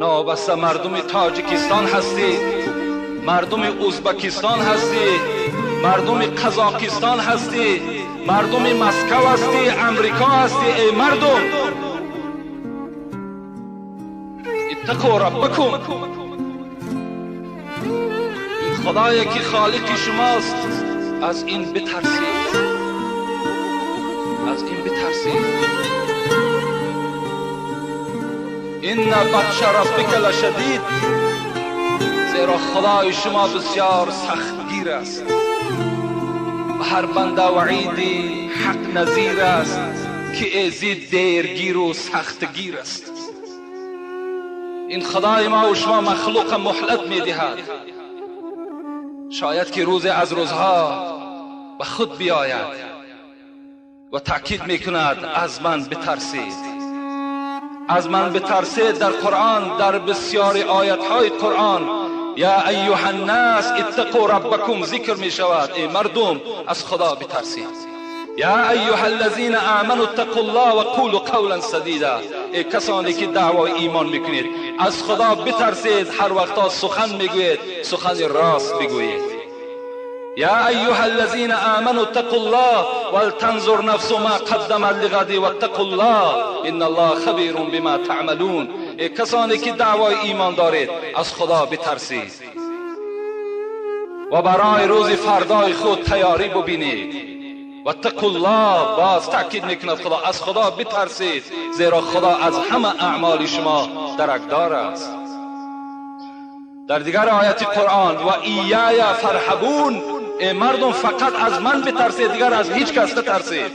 Новобаста мардуми Тоҷикистон ҳастӣ, мардуми Ӯзбекистон ҳастӣ, мардуми Қазоқистон ҳастӣ, мардуми Москва ҳастӣ, Амрико ҳастӣ, эй мардум, اتقوا ربکم. این خدایی که خالق شماست، از این بترسید، از این بترسید. ان بطش ربک لشدید، زیرا خدای شما بسیار سختگیر است و هر بنده وعیدی حق نظیر است که ازی دیرگیر و سختگیر است. این خدای ما و شما مخلوق مهلت میدهد، شاید که روز از روزها به خود بیاید و تأکید میکند از من بترسید، از من بترسید. در قرآن، در بسیاری آیت های قرآن، یا ایها الناس اتقوا ربکم ذکر می شود. ای مردم از خدا بترسید. یا ایها الذین آمنوا اتقوا الله و قولوا قولا سدیدا. ای کسانی که دعوای ایمان میکنید، از خدا بترسید. هر وقتا سخن میگویید، سخن راست بگویید. یا ایها الذین آمنوا اتقوا الله ولتنظر نفس ما قدمت لغد واتقوا الله ان الله خبیر بما تعملون. ای کسانی که دعوای ایمان دارید، از خدا بترسید و برای روز فردای خود تیاری ببینید. واتقوا الله، باز تأکید میکند خدا، از خدا بترسید، زیرا خدا از همه اعمال شما درکدار است. در دیگر آیت قرآن، و ایای فارهبون، ای مردم فقط از من بترسید، دیگر از هیچ کس نترسید.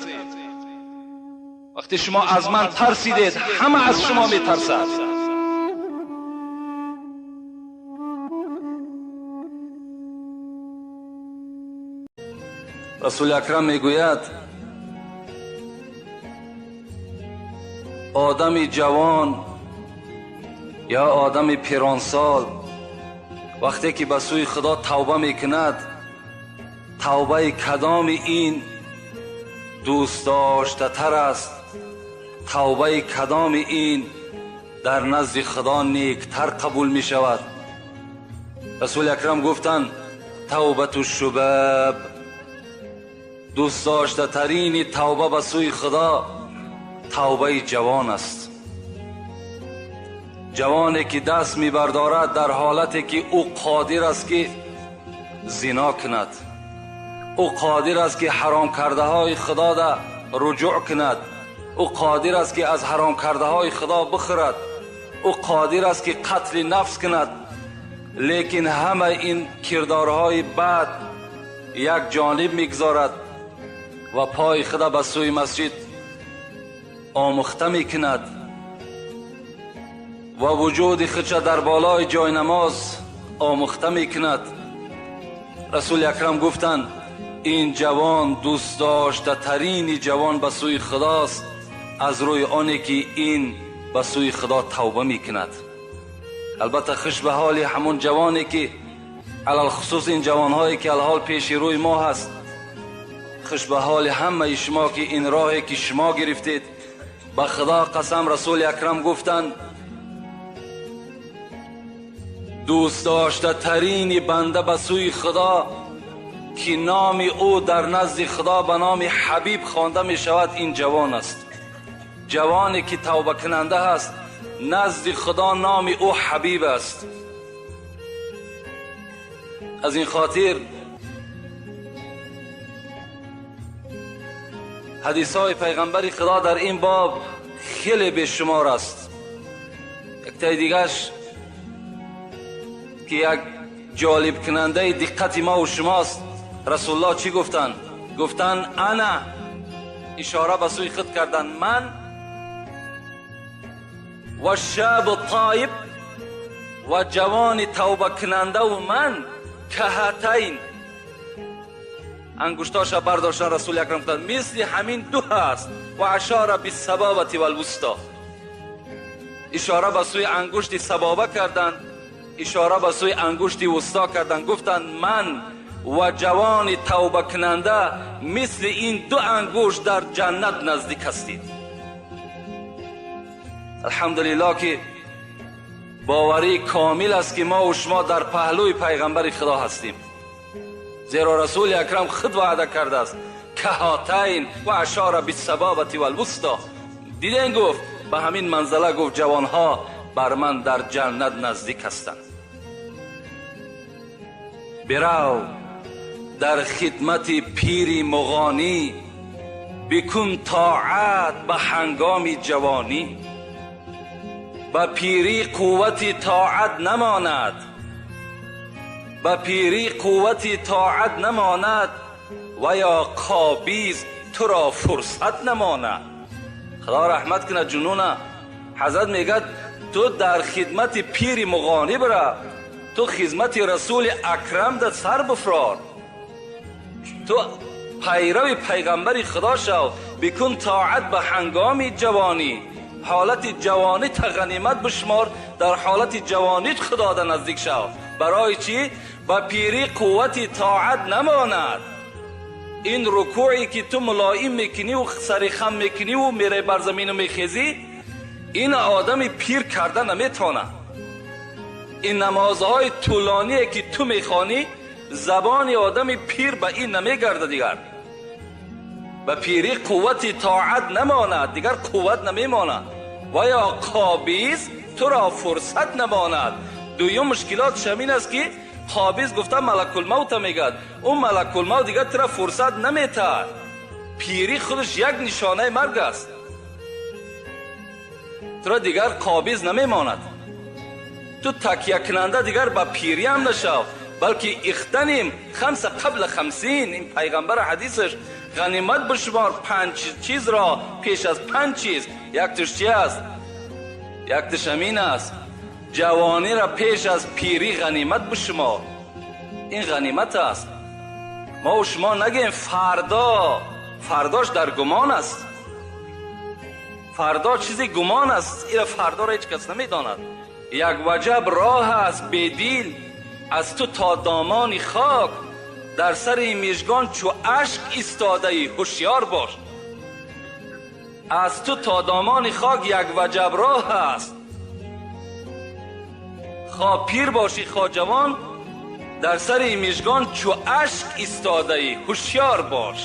وقتی شما از من ترسیدید، همه از شما میترسد. رسول اکرم میگوید آدم جوان یا آدم پیرانسال وقتی که به سوی خدا توبه میکند، توبه کدام این دوست داشته تر است؟ توبه کدام این در نزد خدا نیکتر قبول می شود؟ رسول اکرم گفتند توبة الشباب، دوست داشته ترین توبه به سوی خدا توبه جوان است. جوانی که دست میبردارد در حالتی که او قادر است که زنا کند، او قادر است که حرام کرده های خدا را رجوع کند، او قادر است که از حرام کرده های خدا بخورد، او قادر است که قتل نفس کند، لیکن همه این کردارهای بد یک جانب میگذارد و پای خدا به سوی مسجد آموخته میکند و وجود خودش در بالای جای نماز آموخته میکند. رسول اکرم گفتند این جوان دوست داشته ترین جوان به سوی خداست، از روی آنی که این به سوی خدا توبه میکند. البته خوش به حال همون جوانی که علی‌الخصوص این جوانهایی که الحال پیش روی ما هست، خوش به حال همه شما که این راهی که شما گرفتید. به خدا قسم رسول اکرم گفتند دوست داشته ترین بنده به سوی خدا که نام او در نزد خدا به نام حبیب خوانده می شود این جوان است. جوانی که توبه کننده است، نزد خدا نام او حبیب است. از این خاطر حدیث های پیغمبر خدا در این باب خیلی بیشمار است. یک تای دیگرش که یک جالب کننده دقت ما و شماست، رسول الله چی گفتن؟ گفتن انا، اشاره به سوی خود کردن، من و شاب الطایب و جوان توبه کننده و من کهاتین، انگشتاش برداشتن رسول اکرم گفتن مثل همین دو هست، و اشاره بالسبابة والوسطی، اشاره به سوی انگشت سبابه کردن، اشاره به سوی انگشت وسطا کردن، گفتن من و جوان توبه کننده مثل این دو انگشت در جنت نزدیک هستید. الحمدلله که Боварӣ комил аст ки мо ва шумо дар паҳлӯи пайғамбари Худо ҳастем, зеро Расули Акрам худ ваъда кардааст: каҳотайн ва ашора биссабобати валвусто. Диден, гуфт ба ҳамин манзала, гуфт ҷавонҳо бар ман дар ҷаннат наздик ҳастанд. Бирав дар хидмати пири муғонӣ, бикун тоат ба ҳангоми ҷавонӣ. Ба пирӣ қуввати тоат намонад, ба пирӣ қуввати тоат намонад, ва ё қобиз туро фурсат намонад. Худо раҳмат кунад ҷунуна. Ҳазрат мегӯяд ту дар хидмати пири муғонӣ бирав, ту хидмати Расули Акрам дар сар бифрор, ту пайрави пайғамбари Худо шав, бикун тоат ба ҳангоми ҷавонӣ. Ҳолати ҷавонӣ та ғанимат бишмор, дар ҳолати ҷавонит Худо да наздик шав. Барои чӣ? Ба пирӣ қуввати тоат намонад. Ин рукӯе ки ту мулоим мекуниву сари хам мекуниву мераи бар замину мехезӣ, ин одами пир карда наметавонад. Ин намозҳои тӯлоние ки ту мехонӣ, забони одами пир ба ин намегардад. Дигар ба пирӣ қуввати тоат намонад, дигар қувват намемонад, ва ё қобиз туро фурсат намонад. Дуюм мушкилотш ҳамин аст ки қобиз гуфта малакулмавта мегӯяд, ӯ малакулмавт дигар туро фурсат наметаҳад. Пирӣ худаш як нишонаи марг аст, туро дигар қобиз намемонад. Ту такякунанда дигар ба пирӣ ҳам нашав, балки ихтаним хамса қабла хамсин. Ин пайғамбар ҳадисаш: ғанимат бишумор панҷ чизро пеш аз панҷ чиз. Якташ чи аст? Якташ ҳамин аст: ҷавониро пеш аз пирӣ ғанимат бишумор. Ин ғанимат аст. Мо шумо нагӯем фардо, фардош дар гумон аст, фардо чизи гумон аст, ира фардоро ҳеҷ кас намедонад. Як ваҷаб роҳ аст бедил аз ту то домони хок, дар сари мижгон чу ашк истодаӣ, ҳушёр бош. Аз ту то домони хок як ваҷаб роҳ аст, хо пир бошӣ хо ҷавон, дар сари мижгон чу ашк истодаӣ, ҳушёр бош.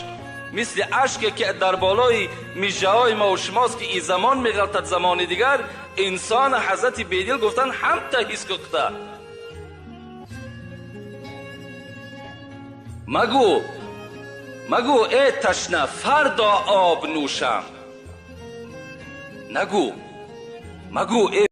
Мисли ашке ки дар болои мижаҳои мо шумост, ки ин замон меғалтад замони дигар, инсон ҳазрати бедил гуфтанд ҳамта ҳис кухта. Магӯ, магӯ э ташна фардо об нӯшам, нагӯ, магӯ э